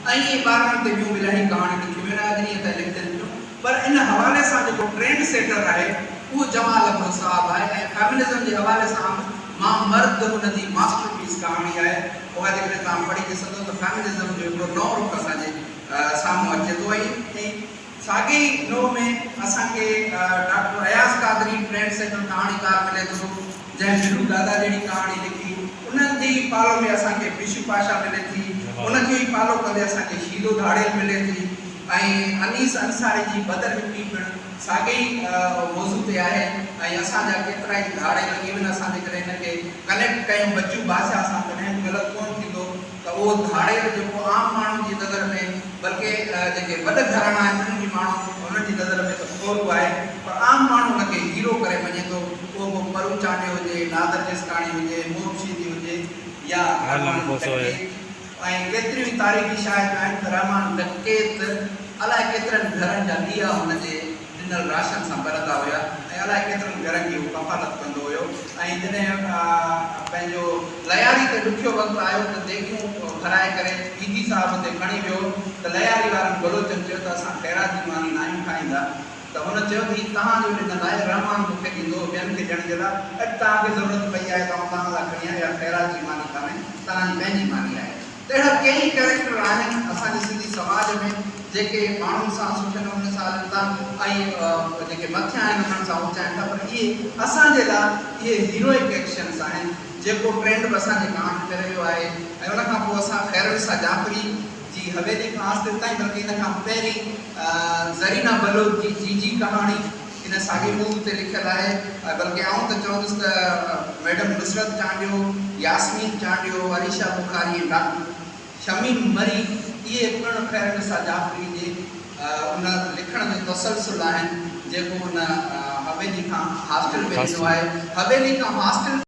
۽ ائين ٻارڙن تي ٻيون به الاهي ڪهاڻيون لکيون ويون آهن اڄ ڏينهن تائين لکجن ٿيون پر ان حوالي سان جيڪو ٽرينڊ سيٽر آهي اهو جمال ابڙو صاحب آهي ۽ فيمنزم جي حوالي سان به مان مرد هن جي ماسٽر پيس ڪهاڻي آهي اها جيڪڏهن توهان پڙهي ڏسندو ته فيمنزم جو هڪڙو نئون رخ اسان جي سامهون اچي ٿو ۽ ساڳئي ئي نوع ۾ اسان کي doctor Ayaz Qadri trend setter ڪهاڻيڪار ملي ٿو، جنهن بلو دادا جهڙي ڪهاڻي لکي. انهن جي ئي فالو ۾ اسان کي بشو پاشا ملي ٿي. ان کي ئي فالو ڪندي اسان کي شيلو ڌاڙيل ملي ٿي ۽ انيس انصاري جي بدر هڪڙي پڻ ساڳئي ئي موضوع تي آهي ۽ اسان جا ڪيترائي ڌاڙيل ايون اسان جيڪڏهن هن کي ڪنيڪٽ ڪيون بچو بادشاهه سان تڏهن به غلط ڪونه ٿيندو. ته اهو ڌاڙيل جيڪو عام ماڻهن جي نظر ۾ بلڪه جيڪي وڏ گهراڻا آهن انهن جي ماڻهو انهن جي نظر ۾ ته ڦورو آهي پر عام ماڻهو ان کي هيرو ڪري مڃي ٿو اهو ڪو پرو چانڊيو هجي، نادر جسڪاڻي هجي، محب شيدي هجي يا رحمان ڊڪيت ۽ ڪيتريون ئي تاريخي شاهد آهن ته رحمان ڊڪيت الائي ڪيترن گهرن جا ڏيئا هن جي ڏنل راشن سان ٻرندا هيا ۽ الائي ڪيترن گهرن جي هو ڪفالت ڪندو هيو ۽ جڏهن پنهنجو لياري تي ڏکيو وقت آيو ته ديڳيون ڀرائي ڪري ايڌي صاحب تي کڻي ويو ته لياري وارن بلوچن چيو ته اسان خيرات جي ماني ناهيون کائيندا ته هن چيو ته هي توهان جو ڏنل آهي رحمان مون کي ڏيندو هو ٻين کي ڏيڻ جي لاء اڄ توهان کي ضرورت پئي آهي ته آئون توهان لاء کڻي آيو اها خيرات جي ماني ڪانهي توهان جي پنهنجي ماني آهي. ته اهڙا ڪيئي ڪئريڪٽر آهن اسان جي سنڌي سماج ۾ جيڪي ماڻهن سان سٺي نموني سان هلن ٿا ۽ جيڪي مٿيان آهن انهن سان اچائن ٿا پر اهي اسان جي لاء اهي هيروئڪ ايڪشنس آهن جيڪو ٽرينڊ به اسان جي ڪهاڻين ۾ رهيو آهي ۽ ان کان پوء اسان خيرالنساء جعفري جي حويلي کان آستل تائين بلڪه ان کان پهرين زرينا بلوچ جي جيجي ڪهاڻي ان ساڳئي موضوع تي لکيل آهي بلڪه آئون ته چوندس ته ميڊم نصرت چانڊيو، ياسمين چانڊيو، عريشه بخاري ۽ ڊاڪٽر شميم مري اهي پڻ خيرالنساء جعفري جي ان لکڻ جو تسلسل آهن جيڪو ان حويلي کان هاسٽل ۾ ڏنو آهي. حويلي کان هاسٽل.